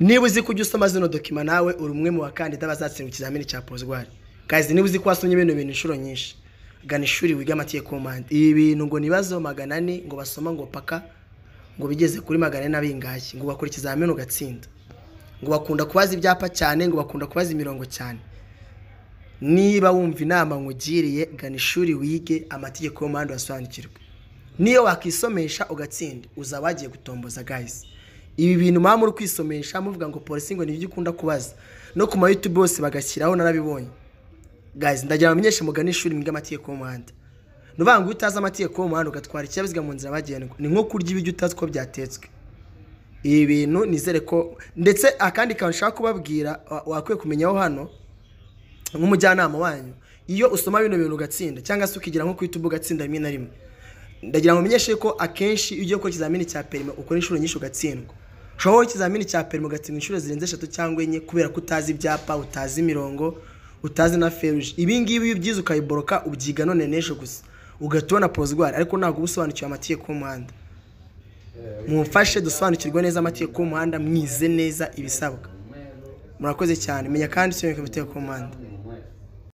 Niba uzi ko ujya usoma zino document, nawe uri umwe mu bakandida bazatsinda ikizamini cya provisoire. Guys, niba uzi ko wasomye bino bintu inshuro nyinshi, gana ishuri wiga amategeko y'umuhanda. Ibi bintu ngo nibazo 400 ngo basoma ngo paka ngo bigeze kuri 400 na bingahe, ngo bakora ikizamini ugatsinda. Ngo bakunda kubaza ibyapa cyane, ngo bakunda kubaza imirongo cyane. Niba wumva inama nkugiriye, gana ishuri wige amategeko y'umuhanda wasobanukirwe. Niyo wakisomesha ugatsinda, uzaba wagiye gutomboza. Guys, ibi bintu muba muri kwisomesha muvuga ngo polisi ngo nibyo ikunda kubaza, no ku ma YouTube bose bagashyiraho, narabibonye. Guys, ndagira ngo bamenyeshe, mugane ishuri mwige amategeko y'umuhanda. Ni ukuvuga ngo iyo utazi amategeko y'umuhanda ugatwara ikinyabiziga mu nzira nyabagendwa, ni nko kurya ibiryo utazi ko byatetswe. Ibi bintu nizere ko, ndetse akandi kantu nshaka kubabwira wakwiye kumenyaho hano nk'umujyanama wanyu, iyo usoma bino bintu ugatsinda cyangwa se ukigira nko ku YouTube ugatsinda rimwe na rimwe, ndagira ngo umenyeshe ko akenshi iyo ugiye gukora ikizamini cya permis ukora inshuro nyinshi ugatsindwa. Ushobora gukora ikizamini cya permis ugatsindwa inshuro zirenze eshatu cyangwa enye kubera ko utazi ibyapa, utazi imirongo, utazi na feruje. Ibi ngibi iyo ubyize ukayiboroka, ubyiga none n'ejo gusa ugahita ubona provisoire, ariko ntabwo uba usobanukiwe amategeko y'umuhanda. Mumfashe dusobanukirwe neza amategeko y'umuhanda, mwize neza ibisabwa. Murakoze cyane. Menya kandi usobanukirwe amategeko y'umuhanda.